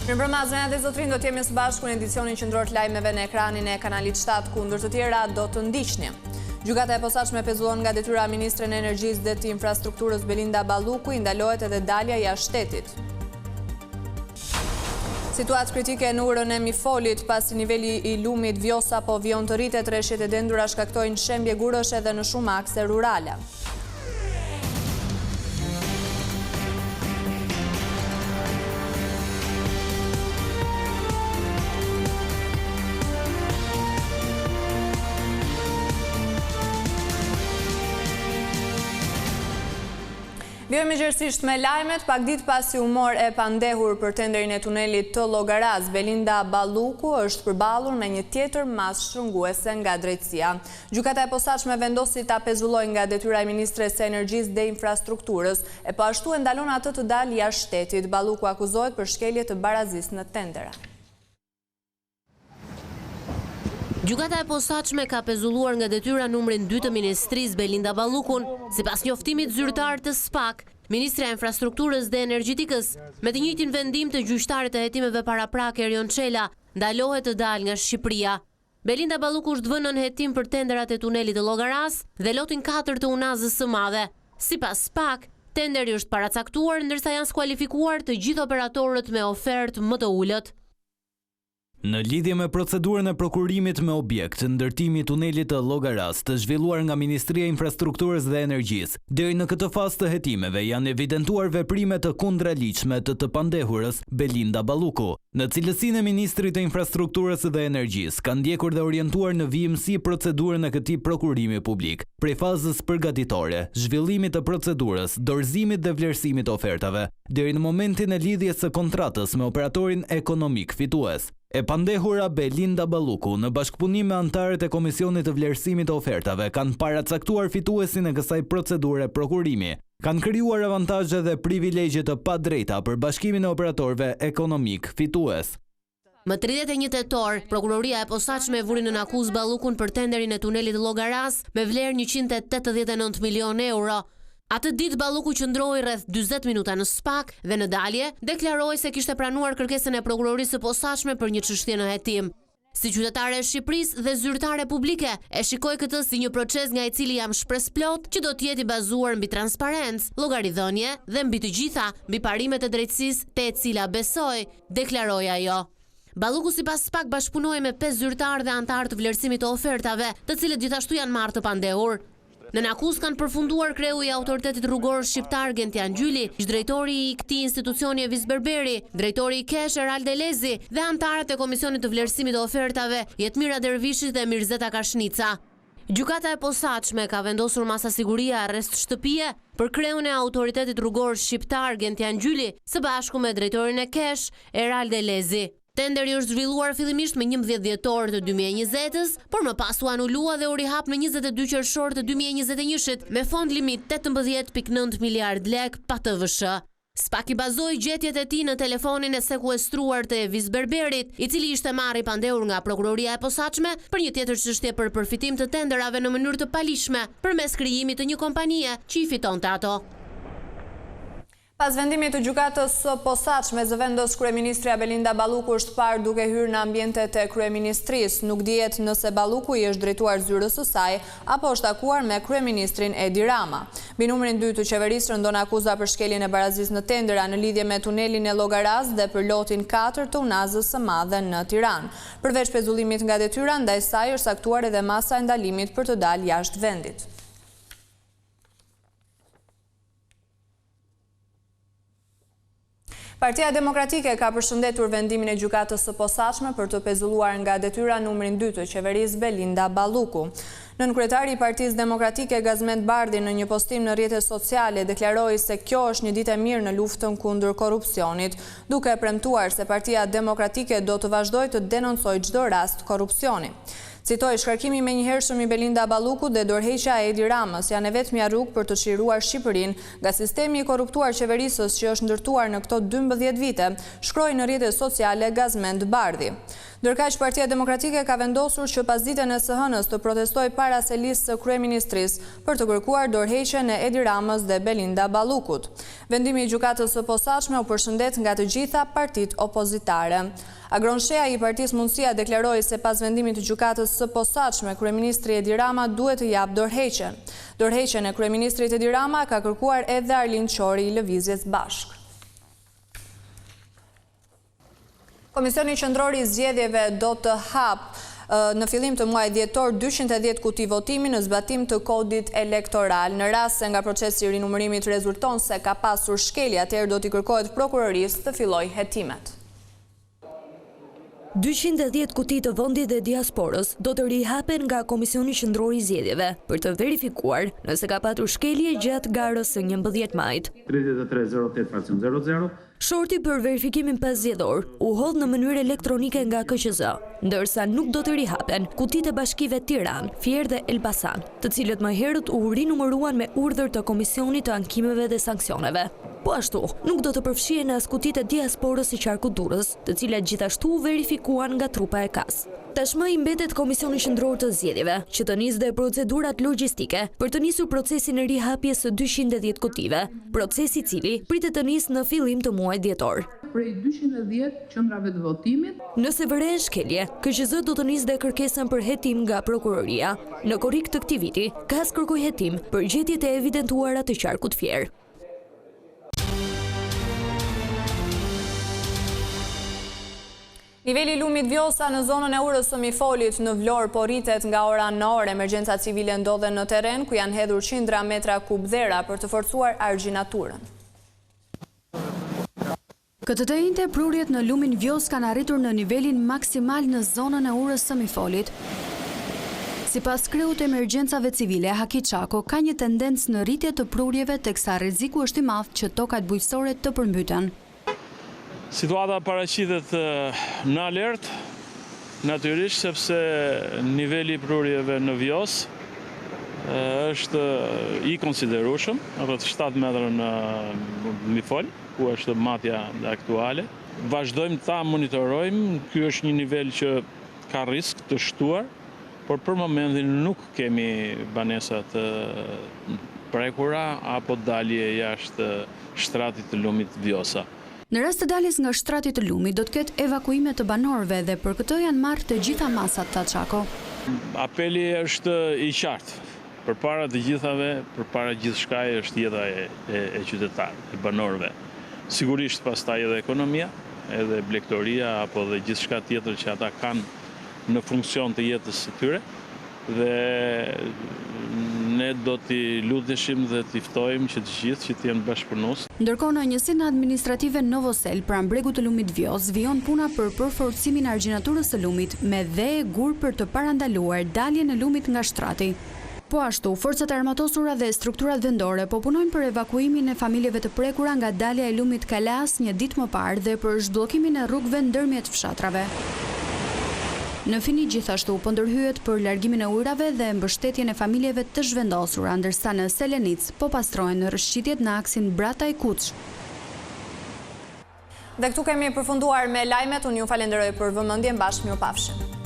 Mirëmbrëma, zonja dhe zotërinj, do të jemi së bashku në edicionin qendror të lajmeve në ekranin e kanalit 7, ku ndër të tjera do të ndiqni. Gjykata e posaçme pezullon nga detyra ministren e Energjisë dhe të Infrastrukturës Belinda Balluku, i ndalohet edhe dalja jashtë shtetit. Situatë kritike në urën e Mifolit, pasi niveli i lumit Vjosa po vijon të rritet, reshjet e dendura shkaktojnë shembje gurësh edhe në shumë akse rurale. Vijojmë gjerësisht me lajmet, pak ditë pasi u mor e pandehur për tenderin e tunelit të Llogarasë, Belinda Balluku është përballur me një tjetër masë shtrënguese nga drejtësia. Gjykata e Posaçme vendosi ta pezullojë nga detyra e ministres së Energjisë dhe Infrastrukturës, e po ashtu e ndalon atë të dalë jashtë shtetit. Balluku akuzohet për shkelje të barazisë në tendera. Gjykata e Posaçme ka pezulluar nga detyra numrin dy të ministrisë Belinda Ballukun, sipas njoftimit zyrtar të SPAK, ministrja e Infrastrukturës dhe Energjitikës, me të njëjtin vendim të gjyqtarit të hetimeve paraprake Erion Çela, ndalohet të dalë nga Shqipëria. Belinda Balluku është vënë nën hetim për tenderat e tunelit të Llogarasë dhe lotin katër të Unazës së Madhe. Sipas SPAK, tenderi është paracaktuar ndërsa janë skualifikuar të gjithë operatorët me ofertë më të ulët. Në lidhje me procedurën e prokurimit me objekt, ndërtimi i tunelit të Llogarasë, të zhvilluar nga Ministria e Infrastrukturës dhe Energjisë, deri në këtë fazë të hetimeve janë evidentuar veprime të kundraligjshme të të pandehurës, Belinda Balluku. Në cilësinë e Ministrit të Infrastrukturës dhe Energjisë, ka ndjekur dhe orientuar në vijimësi procedurën e këtij prokurimi publik, prej fazës përgatitore, zhvillimit të procedurës, dorëzimit dhe vlerësimit të ofertave, deri në momentin e lidhjes së kontratës me operatorin ekonomik fitues. E pandehura Belinda Balluku, në bashkëpunim me anëtarët e Komisionit të Vlerësimit të Ofertave, kanë paracaktuar fituesin e kësaj procedure prokurimi, Kanë krijuar avantazhe dhe privilegje të padrejta për bashkimin e operatorëve ekonomikë fitues. Më 31 tetor, Prokuroria e Posaçme e vuri nën akuzë Ballukun për tenderin e tunelit të Llogarasë me vlerë 189 milionë euro. Atë ditë Balluku qëndroi rreth 40 minuta në SPAK dhe në dalje deklaroi se kishte pranuar kërkesën e Prokurorisë së Posaçme për një çështje në hetim. Si qytetare e Shqipërisë dhe zyrtare publike, e shikoj këtë si një proces nga i cili jam shpresëplotë që do të jetë i bazuar mbi transparencë, llogaridhënie dhe mbi të gjitha, mbi parimet e drejtësisë te e cila besoj, deklaroi ajo. Balluku sipas SPAK bashkëpunoi me pesë zyrtarë dhe anëtarë të vlerësimit të ofertave, të cilët gjithashtu janë marrë të pandehur. Nën akuzë kanë përfunduar kreu i Autoritetit Rrugor Shqiptar Gentian Gjyli, ish-drejtori i këtij institucioni Evis Berberi, drejtori i KESH Erald Elezi dhe anëtarët e Komisionit të Vlerësimit të Ofertave Jetmira Dervishi dhe Mirzeta Kashnica. Gjykata e Posaçme ka vendosur masa sigurie arrest shtëpie për kreun e Autoritetit Rrugor Shqiptar Gentian Gjyli së bashku me drejtorin e KESH Erald Elezi. Tenderi është zhvilluar fillimisht më 11 dhjetor të 2020-ës, por më pas u anulua dhe u rihap në 22 qershor të 2021-shit me fond limit 18.9 miliard lek pa TVSH. SPAK i bazoi gjetjet e tij në telefonin e sekuestruar të Evis Berberit, i cili ishte marrë i pandehur nga Prokuroria e Posaçme për një tjetër çështje për përfitim të tenderave në mënyrë të paligjshme përmes krijimit të një kompanie që i fitonte ato. Pas vendimit të Gjykatës së Posaçme, zëvendës kryeministrja Belinda Balluku është parë duke hyrë në ambientet e kryeministrisë. Nuk dihet nëse Balluku i është drejtuar zyrës së saj, apo është takuar me kryeministrin Edi Rama. Mbi numrin dy të qeverisë rëndon akuza për shkeljen e barazisë në tendera në lidhje me tunelin e Llogarasë dhe për lotin katër të Unazës së Madhe në Tiranë. Përveç pezullimit nga detyra, ndaj saj është caktuar edhe masa e ndalimit për të dalë jashtë vendit. Partia Demokratike ka përshëndetur vendimin e Gjykatës së Posaçme për të pezulluar nga detyra numrin 2 të qeverisë Belinda Balluku. Nënkryetari i Partisë Demokratike Gazment Bardhi në një postim në rrjetet sociale deklaroi se kjo është një ditë e mirë në luftën kundër korrupsionit, duke premtuar se Partia Demokratike do të vazhdojë të denoncojë çdo rast korrupsioni. Citoj, Shkarkimi i menjëhershëm i Belinda Ballukut dhe dorëheqja e Edi Ramës janë e vetmja rrugë për të çliruar Shqipërinë nga sistemi i korruptuar qeverisës që është ndërtuar në këto 12 vite, shkroi në rrjetet sociale Gazment Bardhi. Ndërkaq, Partia Demokratike ka vendosur që pasditen e së hënës të protestojë para selisë së Kryeministrisë për të kërkuar dorëheqjen e Edi Ramës dhe Belinda Ballukut. Vendimi i Gjykatës së Posaçme u përshëndet nga të gjitha partitë opozitare. Agron Shehaj i Partisë Mundësia deklaroi se pas vendimit të Gjykatës së Posaçme, kryeministri Edi Rama duhet të japë dorëheqjen. Dorëheqjen e kryeministrit Edi Rama ka kërkuar edhe Arlind Qori i Lëvizjes Bashkë. Komisioni Qendror i Zgjedhjeve do të hapë në fillim të muajit dhjetor 210 kuti votimi në zbatim të kodit elektoral. Në rast se nga procesi i rinumërimit rezulton se ka pasur shkelje, atëherë do t'i kërkohet prokurorisë të fillojë hetimet. 210 kuti të vendit dhe diasporës do të rihapen nga Komisioni Qendror i Zgjedhjeve për të verifikuar nëse ka patur shkelje gjatë garës së 11 majit. 33 08 fraksion 00 Shorti për verifikimin paszgjedhor u hodh në mënyrë elektronike nga KQZ, ndërsa nuk do të rihapen kutitë e bashkive Tiranë, Fier dhe Elbasan, të cilët më herët u rinumëruan me urdhër të Komisionit të Ankimeve dhe Sanksioneve. Po ashtu, nuk do të përfshihen as kutitë e diasporës së qarkut Durrës, të cilat gjithashtu u verifikuan nga trupa e KAS. Tashmë i mbetet Komisionit Qendror të Zgjedhjeve, që të nisë dhe procedurat logjistike për të nisur procesin e rihapjes së 210 kutive, proces i cili pritet të nisë në fillim të muajit dhjetor. Prej 210 qendrave të votimit. Nëse vërehen shkelje, KQZ do të nisë dhe kërkesën për hetim nga Prokuroria. Në korrik të këtij viti, KAS kërkoi hetim për gjetjet e evidentuara të qarkut Fier. Niveli i lumit Vjosa në zonën e urës së Mifolit në Vlorë po rritet nga ora në orë. Emergjencat civile ndodhen në terren ku janë hedhur qindra metra kub dhera për të forcuar argjinaturën. Këtë të enjte prurjet në lumin Vjosë kanë arritur në nivelin maksimal në zonën e urës së Mifolit. Sipas kreut të emergjencave civile, Haki Çako, ka një tendencë në rritje të prurjeve teksa rreziku është i madh që tokat bujqësore të përmbyten. Situata paraqitet në alert, natyrisht sepse niveli i prurjeve në Vjosë është i konsiderueshëm, rreth 7 metra në Mifol, ku është matja aktuale. Vazhdojmë ta monitorojmë, ky është një nivel që ka risk të shtuar, por për momentin nuk kemi banesa të prekura apo dalje jashtë shtratit të lumit Vjosa. Në rast të daljes nga shtrati të lumit, do të ketë evakuime të banorëve dhe për këtë janë marrë të gjitha masat, tha Çako. Apeli është i qartë. Përpara të gjithave, përpara gjithçkaje është jeta e qytetarëve, e banorëve. Sigurisht pastaj edhe ekonomia, edhe blegtoria apo dhe gjithçka tjetër që ata kanë në funksion të jetës së tyre. Dhe ne do t'i luteshim dhe t'i ftojmë që të gjithë që të jenë bashkëpunues. Ndërkohë në njësinë administrative Novoselë, pranë bregut të lumit Vjosë, vijon puna për përforcimin e argjinaturës së lumit me dhe e gurë për të parandaluar daljen e lumit nga shtrati. Po ashtu, Forcat e Armatosura dhe strukturat vendore po punojnë për evakuimin e familjeve të prekura nga dalja e lumit Kalasë një ditë më parë dhe për zhbllokimin e rrugëve ndërmjet fshatrave. Në Finiq gjithashtu po ndërhyhet për largimin e ujërave dhe mbështetjen e familjeve të zhvendosura, ndërsa në Selenicë po pastrohen rrëshqitjet në aksin Brataj-Kuç. Dhe këtu kemi përfunduar me lajmet, unë ju falenderoj për vëmendjen, bashkë mirupafshim.